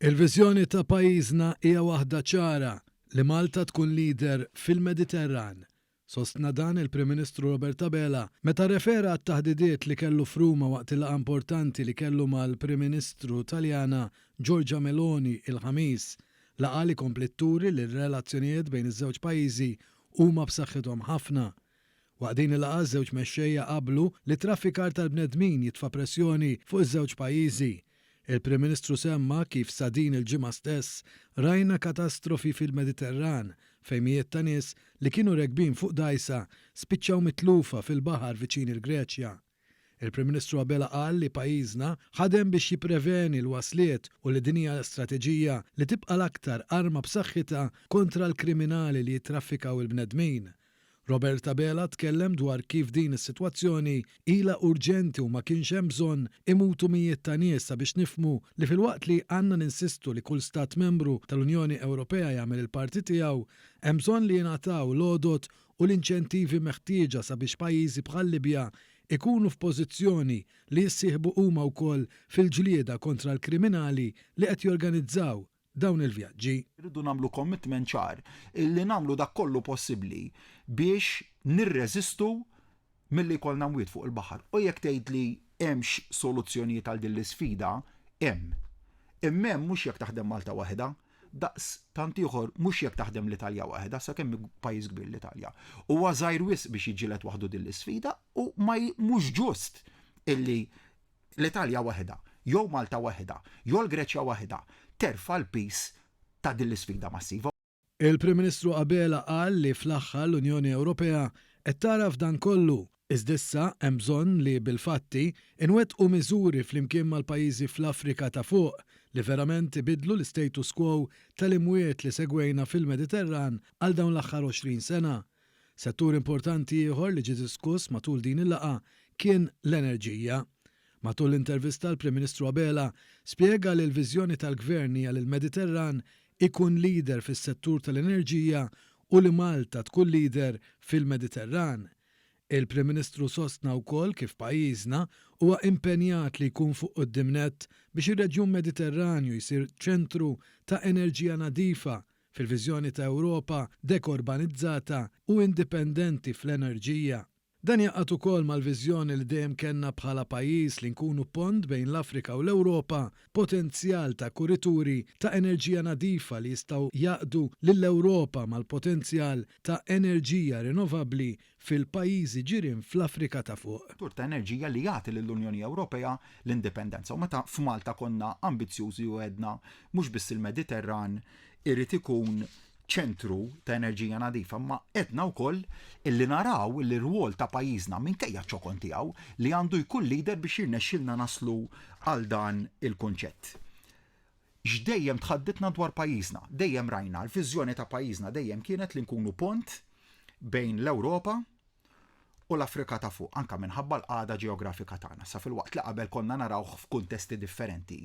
Il-viżjoni ta' pajjiżna hija waħda ċara, li Malta tkun leader fil-Mediterran. Sostna dan il-Prim Ministru Robert Abela meta rrefera għat-taħdidiet li kellu f'Ruma waqt il-laqgħa importanti li kellu mal-Prim Ministru Taljana Giorgia Meloni il-Ħamis, laqgħa li kompliet turi li r-relazzjonijiet bejn iż-żewġ pajjiżi huma b'saħħithom ħafna. Waqt din il-laqgħa ż-żewġ mexxejja qablu li t-traffikar tal-bnedmin jitfa' pressjoni fuq iż-żewġ pajjiżi. Il-Prim Ministru semma kif sa din il-ġimgħa stess rajna katastrofi fil-Mediterran fejn mijiet ta' nies li kienu rekbin fuq dgħajsa spiċċaw mitlufa fil-baħar viċin il-Greċja. Il-Prim Ministru Abela qal li pajjiżna ħadem biex jippreveni l-wasliet u li din hija strateġija li tibqa' l-aktar arma b'saħħitha kontra l-kriminali li jittraffikaw il-bnedmin. Robert Abela tkellem dwar kif din is-sitwazzjoni ilha urġenti u ma kienx hemm bżonn imutu mijiet ta' nies sabiex nifhmu li filwaqt li għandna ninsistu li kull stat membru tal-Unjoni Ewropea jagħmel il-parti tiegħu, hemm bżonn li jingħataw l-għodod u l-inċentivi meħtieġa sabiex pajjiżi bħal-Libja jkunu f'pożizzjoni li jissieħbu huma wkoll fil-ġlieda kontra l-kriminali li qed jorganizzaw dawn il-vjaġġi. Irridu nagħmlu commitment ċar illi nagħmlu dak kollu possibbli biex nirreżistu milli jkollna mwiet fuq il-baħar. U jekk tgħidli hemmx soluzzjonijiet għal din l-isfida, hemm. Imma hemm mhux jekk taħdem Malta waħedha, daqs tant ieħor mhux jekk taħdem l-Italja waħedha, sakemm pajjiż kbir l-Italja. Huwa żgħir wisq biex jiġġieled waħdu din l-isfida u ma mhux ġust illi l-Italja waħedha, jew Malta waħedha, jew l-Greċja waħedha terfa' l-piż ta' din l-isfida massiva. Il-Prim Ministru Abela qal li fl-aħħar l-Unjoni Ewropea qed tagħraf dan kollu, iżda issa hemm bżonn li bil-fatti inwettqu miżuri flimkien mal-pajjiżi fl-Afrika ta' Fuq li verament ibiddlu l-istatus quo tal-imwiet li segwejna fil-Mediterran għal dawn l-aħħar 20 sena. Settur importanti ieħor li ġie diskuss matul din il-laqgħa kien l-enerġija. Matul l-intervista l-Prim Ministru Abela spjega li l-viżjoni tal-Gvern hija li l-Mediterran ikun leader fis-settur tal-enerġija u li Malta tkun leader fil-Mediterran. Il-Prim Ministru sostna wkoll kif pajjiżna huwa impenjat li jkun fuq quddiem nett biex ir-reġjun Mediterranju jsir ċentru ta' enerġija nadifa fil-viżjoni ta' Ewropa dekorbanizzata u indipendenti fl-enerġija. Dan jgħaqqad ukoll mal-viżjoni li dejjem kellna bħala pajjiż li nkunu pont bejn l-Afrika u l-Ewropa, potenzjal ta' kurituri ta' enerġija nadifa li jistgħu jgħaqqdu lill-Ewropa mal-potenzjal ta' enerġija rinnovabbli fil-pajjiżi ġirien fl-Afrika ta' Fuq. Tur ta' enerġija li jagħti lill-Unjoni Ewropea l-indipendenza. U meta f'Malta konna ambizzjużi u għedna mhux biss il-Mediterran irid ikun ċentru ta' enerġija nadifa, imma għedna wkoll illi naraw li r-rwol ta' pajjiżna minkejja ċ-ċokon tiegħu li għandu jkun leader biex jirnexxilna naslu għal dan il-kunċett. X'dejjem tħadditna dwar pajjiżna, dejjem rajna l-viżjoni ta' pajjiżna dejjem kienet li nkunu pont bejn l-Ewropa u l-Afrika ta' Fuq, anke minħabba l-qagħda ġeografika tagħna. Sa filwaqt li qabel konna narawh f'kuntesti differenti,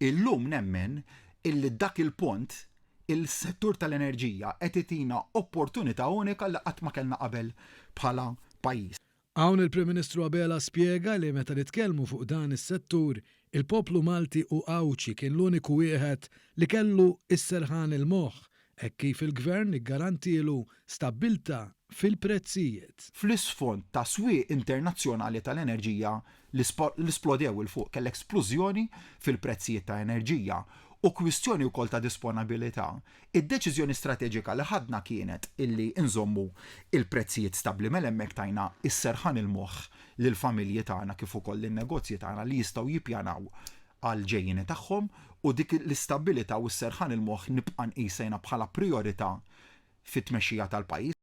illum nemmen illi dak il-pont il-settur tal-enerġija qed itina opportunità unika li qatt ma kellna qabel bħala pajjiż. Hawn il-Prim Ministru Abela spjega li meta nitkellmu fuq dan is-settur, il-poplu Malti u Għawdxi kien l-uniku wieħed li kellu s-serħan il-moħħ hekk kif il-Gvern iggarantielu stabbiltà fil-prezzijiet. Fl-isfond ta' swieq internazzjonali tal-enerġija li splodew 'il fuq, kellek splużjoni fil-prezzijiet ta' enerġija u kwistjoni wkoll ta' disponabilità, Id-deċiżjoni strateġika li ħadna kienet illi nżommu l-prezzijiet stabbli mela hemmhekk tajna s-serħan il-moħħ lill-familji tagħna kif ukoll lin-negozji tagħna li jistgħu jippjanaw għall-ġejjieni tagħhom u dik l-istabbilità u s-serħan il-moħħ nibqa' nqisha jiena bħala prijorità fit-tmexxija tal-pajjiż.